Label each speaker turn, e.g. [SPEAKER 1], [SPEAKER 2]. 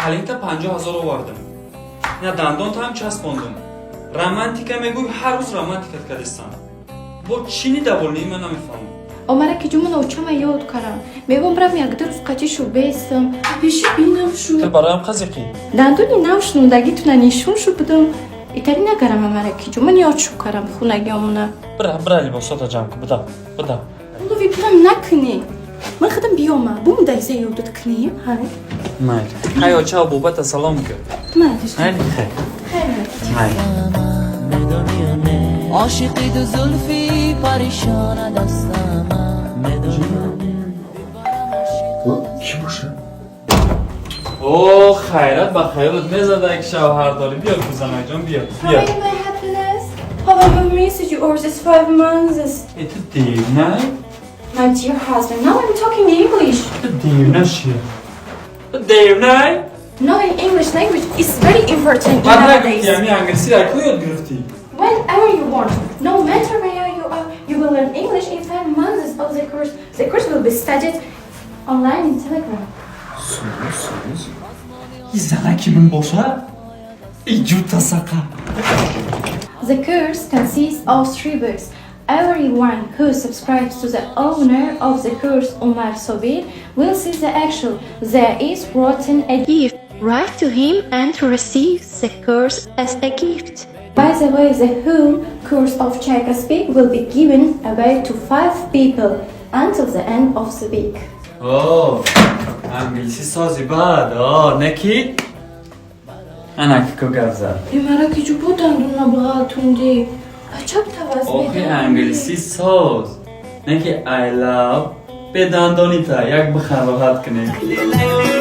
[SPEAKER 1] Калита 50 000 овардам. Ина дандонтаам часпондум. Романтика мегӯй, ҳар рӯз романтикат кардистам. Бо чӣ недовольный, ман намефаҳмам.
[SPEAKER 2] Омара ки ҷумона очама ёд карам. Мегӯм, брам якду рӯз қатишу бестам. Пеши бинам шу.
[SPEAKER 1] Ту бароям қазиқӣ.
[SPEAKER 2] Дандони нав шунудагитуна нишон шу будум. Итари нагарам, амара ки ҷуман ёд шу карам хунагиомуна.
[SPEAKER 1] Бира, бира, либосота ҷамъ кун, буда, буда.
[SPEAKER 2] Лови пулам накунӣ. Ман худам биёма. Бум дайза ёдат кунем, ҳай.
[SPEAKER 1] Майли. Ҳай, оча бобата салом кун.
[SPEAKER 2] Майли.
[SPEAKER 1] Майли, хай.
[SPEAKER 2] Хай.
[SPEAKER 1] Майли.
[SPEAKER 3] Ошиқи ду зулфи паришона дастама, медонӣ?
[SPEAKER 4] Кӣ боша?
[SPEAKER 1] О, хайрат ба хаёлат мезада, ки шавҳар дорӣ. Биё, кузанаҷон, биё, биё.
[SPEAKER 2] How are you, my happiness? How have I missed you all these 5 months?
[SPEAKER 1] Э, ту девна?
[SPEAKER 2] My dear husband, now I'm talking English.
[SPEAKER 1] Ту девна ши? Ту девна?
[SPEAKER 2] Knowing English language is very important
[SPEAKER 1] Баъд
[SPEAKER 2] nowadays.
[SPEAKER 1] нагуфти, ами англисиро ку ёд гирифтӣ?
[SPEAKER 2] Whenever you want, no matter where you are, you will learn English in 5 months of the course. The course will be studied online in Telegram.
[SPEAKER 1] И занаки ман боша? И ҷута сақа.
[SPEAKER 2] The course consists of three books. Everyone who subscribes to the owner of the course, Umar Sobir, will see the actual. There is written a gift. Write to him and receive the course as a gift. By the way, the whole course of Chayka Speak will be given away to five people until the end of the week.
[SPEAKER 1] О, англисӣ сози баъд, о, неки? Анаки ку гап зад.
[SPEAKER 2] Имараки ҷубо дандуна бағалтунди. Ачаб таваз.
[SPEAKER 1] Охи, англисӣ соз. Неки I love бедандонита як бихан, роҳат кунем.
[SPEAKER 3] Лейли.